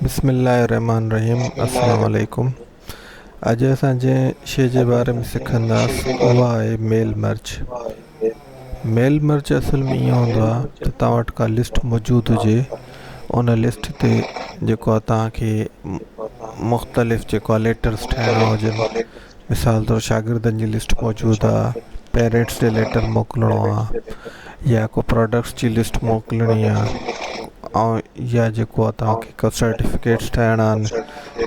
بسم الله الرحمن الرحيم السلام عليڪم اڄ اسان جنهن شي جي باري ۾ سکنداس اها آهي ميل مرج ميل مرج اصل ۾ ائين هوندو آهي ته توهان وٽ ڪا لسٽ موجود هجي ان لسٽ تي جيڪو آهي توهان کي مختلف جيڪو آهي ليٽرس ٺاهڻا هجن مثال طور شاگردن جي لسٽ موجود آ پيرنٽس ڏي ليٽر موڪلڻو آ يا ڪو پراڊڪٽس جي لسٽ موڪلڻي آ ۽ يا جيڪو آ توهان کي ڪو سرٽيفڪيٽس ٺاهڻا آهن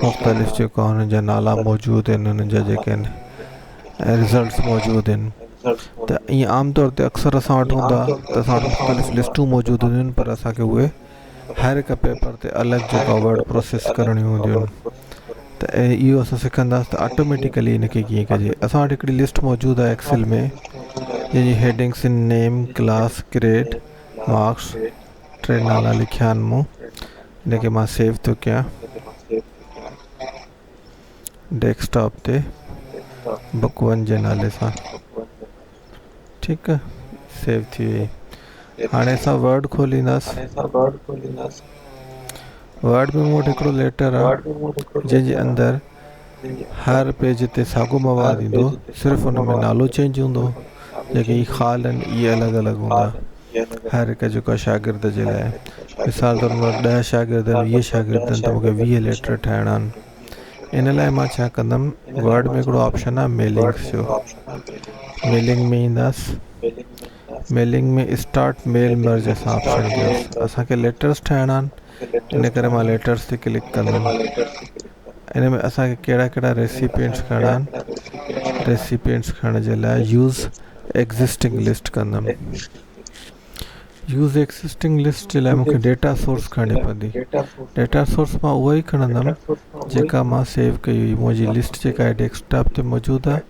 مختلف جيڪو آ انهن جا نالا موجود آهن انهن جا جيڪي آهن رزلٽس موجود آهن ته ائين عام طور تي اڪثر اسان وٽ هوندا ته اسان وٽ مختلف لسٽون موجود هونديون آهن پر اسان کي اهي هر هڪ پيپر تي الڳ جيڪو آ ورڊ پروسيس ڪرڻيون هونديون آهن ته اهو اسان سکنداسين ته آٽوميٽيڪلي ان کي ڪيئن ڪجي اسان وٽ هڪڙي لسٽ موجود آهي ايڪسل ۾ جنهن جي هيڊنگس آهن نيم ڪلاس گريڊ مارڪس ٽي نالا لکيا آهن مون ان کي مان سيو ٿو ڪيان ڊيسڪ ٽاپ تي بڪ ون جي نالي سان ٺيڪ آ سيو ٿي وئي هاڻي اسان ورڊ کولينداس ورڊ ۾ مون وٽ هڪڙو ليٽر آ جنهن جي اندر هر پيج تي ساڳو مواد ايندو صرف ان ۾ نالو چينج هوندو جيڪي هي خال آهن اهي الڳ الڳ هوندا هر هڪ جيڪو شاگرد جي لاء مثال طور مون وٽ ڏهه شاگرد آهن ويهه شاگرد آهن ته مونکي ويهه ليٽر ٺاهڻا آهن ان لاء مان ڇا ڪندم ورڊ ۾ هڪڙو آپشن آهي ميلنگس جو ميلنگ ۾ اينداس ميلنگ ۾ اسٽارٽ ميل مرج اسان آپشن ڪيوس اسانکي ليٽرس ٺاهڻا آهن ان ڪري مان ليٽرس تي ڪلڪ ڪندم ان ۾ اسانکي ڪهڙا ڪهڙا ريسيپينٽس کڻڻا آهن ريسيپينٽس کڻڻ جي لاء يوز ايگزسٽنگ لسٽ ڪندم يوز ايگزسٽنگ لسٽ جي لاء مونکي ڊيٽا سورس کڻڻي پوندي ڊيٽا سورس مان اها ئي کڻندم جيڪا مان سيو ڪئي هئي منهنجي لسٽ جيڪا آهي ڊيسڪ ٽاپ تي موجود آهي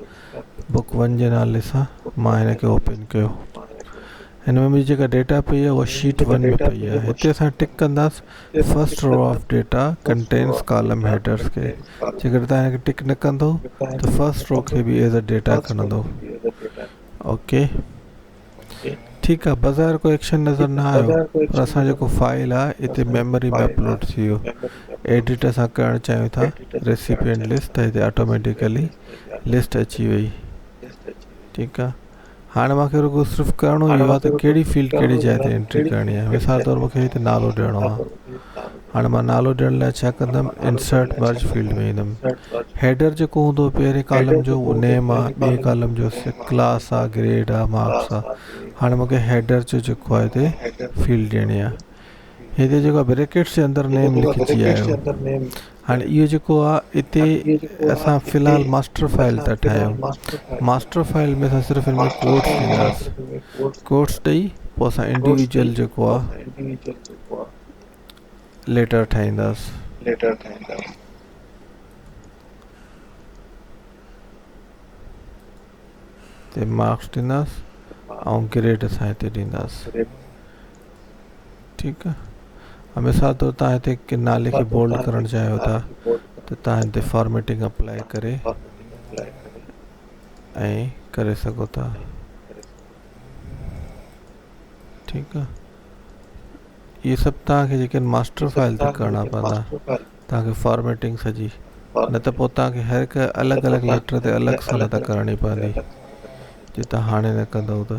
بڪ ون جي نالي سان مان هن کي اوپن ڪيو هن ۾ منهنجي جيڪا ڊيٽا پئي آهي اها شيٽ ون ۾ پئي آهي هتي اسان ٽڪ ڪنداس first row of data contains column headers کي جيڪڏهن تان هن کي ٽڪ نه ڪندو ته فرسٽ رو کي به ايز اي ڊيٽا کڻندو اوڪي ٺيڪ آ بظاهر ڪو ايڪشن نظر نه آيو پر اسان جيڪو فائل آ اتي ميموري ۾ اپلوڊ ٿي ويو ايڊٽ اسان ڪرڻ چاهيون ٿا ريسيپينٽ لسٽ ته هتي آٽوميٽيڪلي لسٽ اچي وئي ٺيڪ آ هاڻي مونکي رڳو صرف ڪرڻو اهو آ ته ڪهڙي فيلڊ ڪهڙي جاء تي انٽري ڪرڻي آ مثال طور مونکي هتي نالو ڏيڻو آ هاڻي مان نالو ڏيڻ لاء ڇا ڪندم انسرٽ مرج فيلڊ ۾ ايندم هيڊر جيڪو هوندو پهرين ڪالم جو اهو نيم آ ٻئي ڪالم جو ڪلاس آ گريڊ آ مارڪس آ هاڻي مونکي هيڊر جو جيڪو آهي هتي فيلڊ ڏيڻي آ هتي جيڪو بريڪيٽس جي اندر نيم لکجي آيو هاڻي اهو جيڪو آ هتي اسان في الحال ماسٽر فائل ٿا ٺاهيون ماسٽر فائل ۾ اسان صرف ان ۾ ڪوڊس ڏينداسين ڪوڊس ڏئي پوء اسان انڊيويجل جيڪو آ ليٽر ٺاهينداس. تي مارڪس ڏينداس ۽ گريڊ اسان هتي ڏينداس ٺيڪ آ مثال طور تان هتي ڪي نالي کي بولڊ ڪرڻ چاهيو ٿا ته تان هتي فارميٽنگ اپلائي ڪري ۽ ڪري سگهو ٿا ٺيڪ آ اهي سڀ توهان کي جيڪي ماسٽر فائل تي ڪرڻا پوندا توهان کي فارميٽنگ سڄي نه ته پوء توهان کي هر هڪ الڳ الڳ ليٽر تي الڳ سان نه ته ڪرڻي پوندي جي توهان هاڻي نه ڪندو ته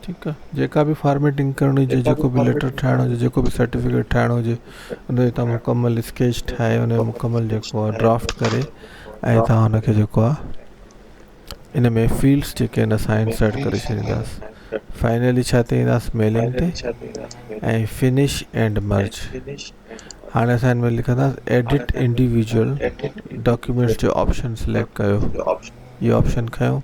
ٺيڪ آ جيڪا به فارميٽنگ ڪرڻي هجي جيڪو به ليٽر ٺاهڻو هجي جيڪو به سرٽيفڪيٽ ٺاهڻو هجي ان جو تان مڪمل اسڪيچ ٺاهي ان جو مڪمل جيڪو آ ڊرافٽ ڪري ۽ تان ان کي جيڪو آ ان ۾ فيلڊس جيڪي آهن اسان انسرٽ ڪري ڇڏينداس فائنلي ڇا تي اينداس ميلنگ تي ۽ فنش اينڊ مرج هاڻي اسان ان ۾ لکنداس ايڊٽ انڊيويجول ڊاڪيومينٽس جو آپشن سليڪٽ ڪيو اهو آپشن کنيو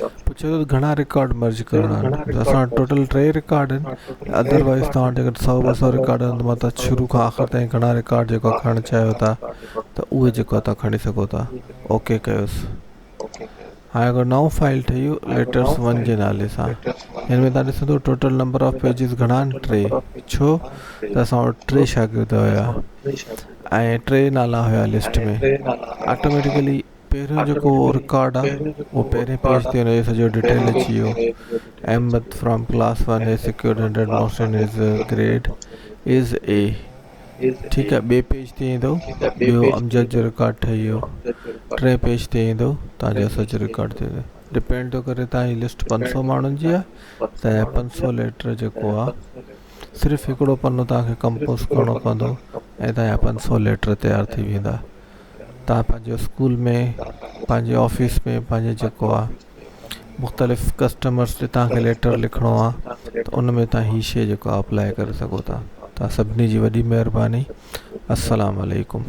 پڇي ٿو ته گهڻا رڪارڊ مرج ڪرڻا آهن اسان وٽ ٽوٽل ٽي رڪارڊ آهن ادر وائز توهان وٽ جيڪڏهن سؤ ٻه سؤ رڪارڊ آهن ته مان توهان شروع کان آخر تائين گهڻا رڪارڊ جيڪو کڻڻ چاهيو ٿا ته اهي جيڪو آهي توهان کڻي سگهو ٿا اوڪي ڪيوس هاڻي هڪڙو نئون فائل ٺهي ويو ليٽرس ون جي نالي سان هن ۾ توهان ڏسندو ٽوٽل نمبر آف پيجز گهڻا آهن ٽي ڇو ته اسان وٽ ٽي شاگرد هيا ۽ ٽي نالا هيا لسٽ ۾ آٽوميٽيڪلي. پهريون جيڪو رڪارڊ آ اهو پهرين پيج تي ان جو سڄو ڊيٽيل اچي ويو. Ahmed from class one has secured hundred marks in his grade is A. ٺيڪ آ ٻئي پيج تي ايندو ٻيو امجد جو رڪارڊ ٺهي ويو. ٽئين پيج تي ايندو تان جو سڄو رڪارڊ ٿي ويندو. ڊپينڊ ٿو ڪري تان جي لسٽ 500 ماڻهن جي آ ته 500 ليٽر جيڪو آ صرف هڪڙو پنو توهان کي ڪمپوز ڪرڻو پوندو ۽ توهان جا 500 ليٽر تيار ٿي ويندا. توهان پنهنجي اسڪول ۾ پنهنجي آفيس ۾ پنهنجي جيڪو آ مختلف ڪسٽمرس تي توهان کي ليٽر لکڻو آ ته ان ۾ توهان هي شي جيڪو آ اپلائي ڪري سگهو ٿا. توهان سڀني جي وڏي مهرباني. السلام عليڪم.